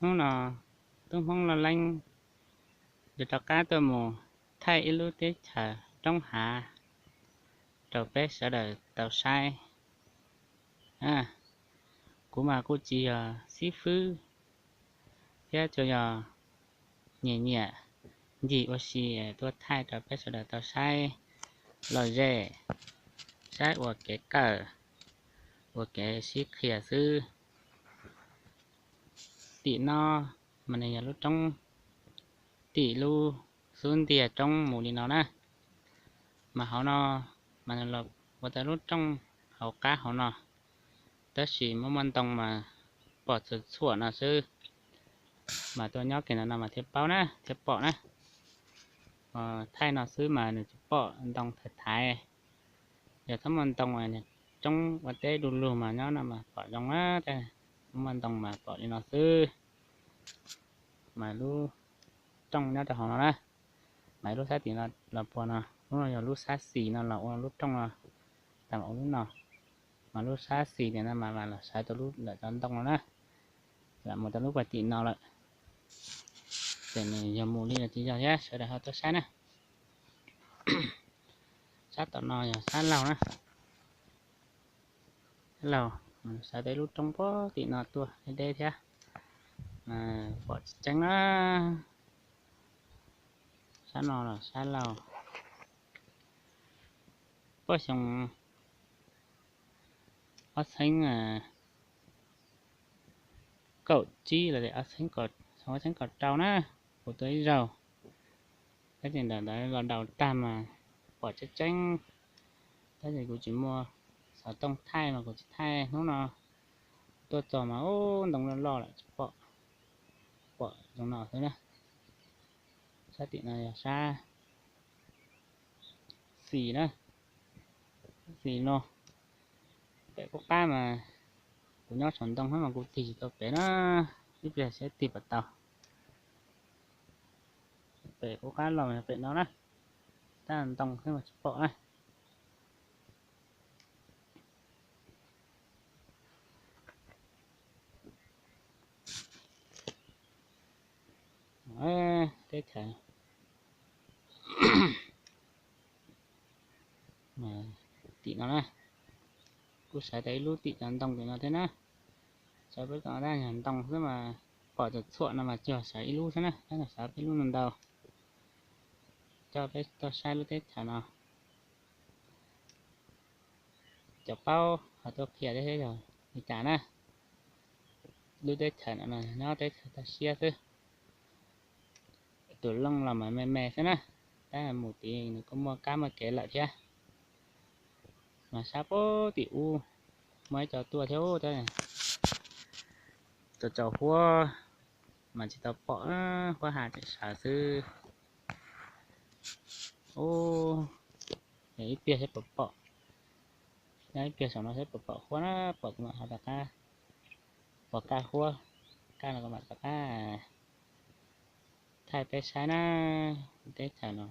Hnub no tub Hmoob Loj Leeb yuav rov qab tuaj mus thaij ib lub teb chaws roob hav rau peb sawv daws tau saib. Kuv mas kuj tsis yog xib fwb thiab tsuas yog nyiam nyiam ncig ua si tuaj thaij rau peb sawv daws tau saib lom zem, saib ua kev kawm, ua kev sib qhia xwb. Tim no mas nws yog lub roob, tim lub xub ntiag roob mus li no na, mas hauv no mas nws los ua tau lub rooj hauv qab hauv no, tab sis muaj muaj ntoo mas pom txhua txhuam no xwb. Mas tuaj nyob kiag ntawm no mas thiaj paub na, thiaj pom na. Thaij no xwb mas nws tsis pom ntoo thaiv thaiv. Yog txhob muaj ntoo, roob ua teb du lug mas nyob no mas pom zoo na, muaj ntoo mas pom li no xwb. Mas lub rooj nyob rau hauv no na, mas lub sab tim los puag no, lub no yog lub sab xis no los ua lub rooj no, tas ua lub no, mas lub sab xis tim no mas los sawv tau lub ntawm cov ntoo no na, lam mus tau lub puag tim no lawm. Ces nws yog mus li los tsis yog thiab sawv daws ho tuaj saib na. Sab tom no yog sab laug na, sab laug, sawv tau ib lub roob puag tim no tuaj deb deb thiab, pom tsis tseeb na. Sab no los sab laug, puag xyoo ob txhiab kaum tsib los xyoo ob txhiab kaum rau na, kuv tuaj ib zaug, tab sis ntawm ntawd los daus tag mas pom tseeb tseeb, tab sis kuv tsis muaj xov tooj thaij mas kuv tsis thaij. Hnub no tuaj txog mas ub ntoo loj loj lawm tsis pom, pom zoo no xwb na. Sab tim no yog sab xis na, xis no. Pem qub qab mas kuv nyob saum ntoo mas kuv tig tsis tau pem na, ib pliag seb tig puas tau. Pem qub qab los pem no na, tab ntoo xwb mas tsis pom na. Teb chaws tim no na, kuj sawv tau ib lub tim cov ntoo tim no thiab na. Sawv peb cov ntoo xwb mas pom txhua txhuam no mas tsuas sawv ib lub xwb na, tab sis sawv peb lub no ntau. Coj peb tuaj saib lub teb chaws no, cov paub ho tuaj qhia thiab seb yog li cas na. Lub teb chaws no nyob teb chaws toj siab xwb. Tus looj los mas me me xwb na, tab mus tid nws kuj muaj kab muaj kev lawm thiab. Mas sab puag tim ub muaj ib co tuaj thiab ub, tab tsaus tsaus huab mas tsis tau pom, huab ha tseem sawv xwb. Ub, ib pliag seb puas pom, nyob ib pliag saum no seb puas pom huab na, pom kuv mam ho rov qab, pom kaj huab, kaj no kuv mam rov qab thaij peb saib na. Teb chaws no